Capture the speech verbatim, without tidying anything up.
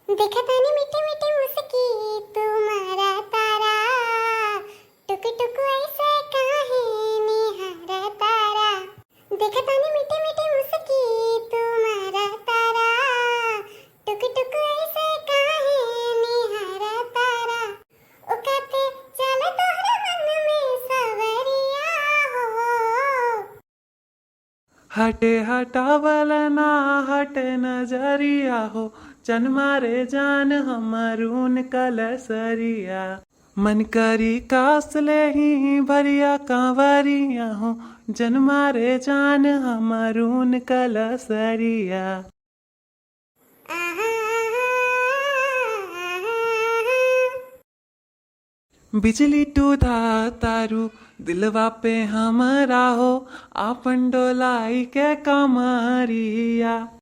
देखा तानी मीठी मीठी मुस्की तू मारा तारा, टुक टुक ऐसे काहे निहारा तारा। देखा तानी मीठी मीठी मुस्की तू मारा तारा, टुक टुक ऐसे काहे निहारा तारा। उकाते चल तोहरा मन में सवरिया हो। हटे हटावल ना हटे नजरिया हो, जन मारे जान हमर उनका लसरिया। मन करी कास लेही भरिया कांवरिया हो, जन मारे जान हमर उनका लसरिया। बिजली टूधा तारू दिलवा पे हमरा हो, आपन डोलाई के कमरिया।